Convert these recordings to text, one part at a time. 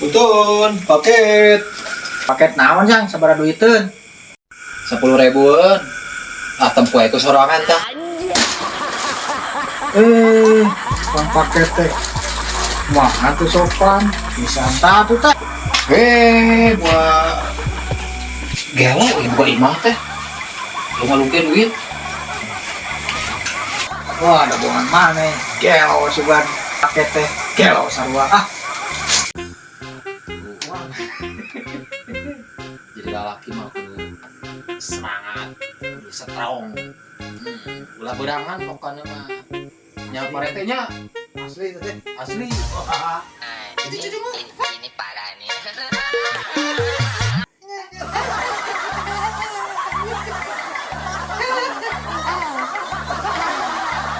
Utun, paket. Paket naon Jang, sabaraha duiteun? 10 ribuan. Ah, tempo ku sorangan tah. Eh, bang paket teh. Mah atuh sopan, bisa tuh tah. Eh, gua gelo ieu buka imah teh. Lu ngalungkeun duit. Wah, ada bohongan mana? Gelo sugan paket teh, gelo sarua. Ah, Jadi lalaki mah kudu semangat, kudu strong. Ulah berangan pokoknya mah. Nya parete nya asli teh. Asli. Ini parah nih.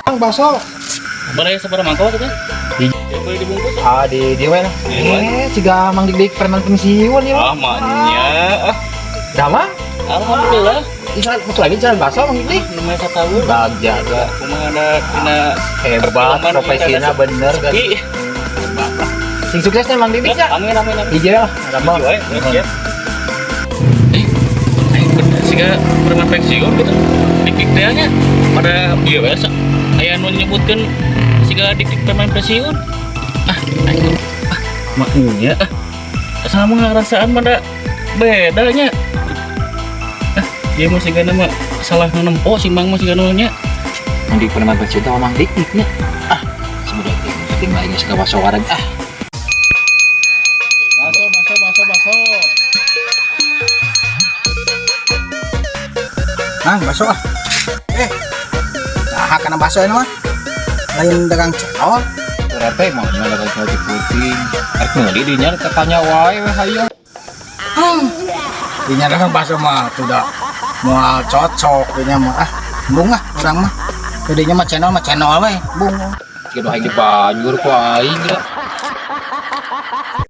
Bang bakso. Boleh seberapa mangkok gitu? Boleh dibungkus? Ah, di mana? Eh, ciga Mang Dik-dik preman pensiun ya. Ah, maknya. Damang? Alhamdulillah. Ih, masuk lagi jalan bakso Mang Dik-dik. Lumayan satahun. Bagja gak? Kumaha ada dina Hebat, perfilman profesinya kita bener kan. Sepi. Sing sukses nih Mang Dik-dik ya. Amin amin amin. Hiji lah, ada Hiji wae, ya. Eh, aing bener siga preman pensiun gitu. Dik-dik teh nya pada ieu biasa. Aya nu nyebutkeun siga dik-dik preman pensiun. Ah, aing ah, maknya ah. Sama ngarasaan pada bedanya. Ah, ieu mah siga nama salah nempo si Mang mah siga nu nya. Mang Dik preman pensiun sama Mang Dik-dik nya. Ah, sebenarnya penting lainnya segala bakso wareg ah. Bakso, bakso, bakso, bakso. Mang, bakso ah. Eh. Nah, kana bakso ini mah. Lain dagang cendol. Rete mau nyala dagang roti putih. Arek meuli dinya katanya wae we hayo. Dinya dagang bakso mah tuh dah moal cocok dinya mah. Ah, embung ah urang mah. Dinya mah channel we, bung. Ciga aing dibanjur ku aing geura.